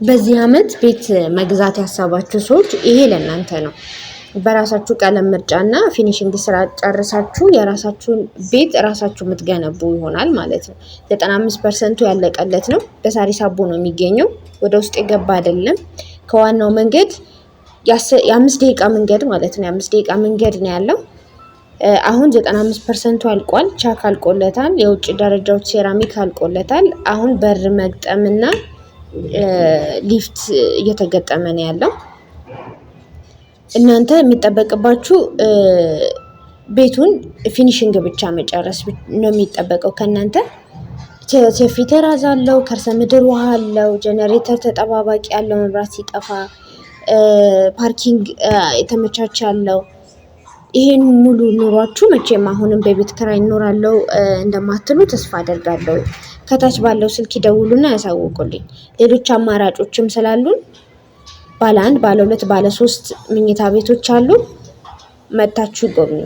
በዚህ አመት ቤት መግዛት ያሰባችሁ ሰዎች ይሄ ለእናንተ ነው። በራሳችሁ ቀለም ምርጫና finishing ስራ ጨርሳችሁ የራሳችሁን ቤት ራሳችሁ የምትገነቡ ይሆናል ማለት ነው። 95% ያለቀለት ነው። በሳሪስ አቦ ነው የሚገኘው። ወደ ውስጥ የገባ አይደለም። ከዋናው መንገድ የ5 ደቂቃ መንገድ ማለት ነው። የ5 ደቂቃ መንገድ ነው ያለው። አሁን 95% አልቋል። ቻክ አልቆለታል። የውጭ ደረጃዎች ሴራሚክ አልቆለታል። አሁን በር መግጠምና ሊፍት እየተገጠመ ነው ያለው። እናንተ የሚጠበቅባችሁ ቤቱን finishing ብቻ መጨረስ ነው የሚጠበቀው ከእናንተ። ሰፊ terrace አለው፣ ከርሰ ምድር ውሃ አለው፣ ጀነሬተር ተጠባባቂ ያለው መብራት ሲጠፋ፣ parking የተመቻቸ አለው። ይሄን ሙሉ ኑሯችሁ መቼም አሁንም በቤት ኪራይ እኖራለሁ እንደማትሉ ተስፋ አደርጋለሁ። ከታች ባለው ስልክ ይደውሉና ያሳውቁልኝ። ሌሎች አማራጮችም ስላሉን ባለ 1፣ ባለ 2፣ ባለ 3 መኝታ ቤቶች አሉ። መጥታችሁ ይጎብኙ።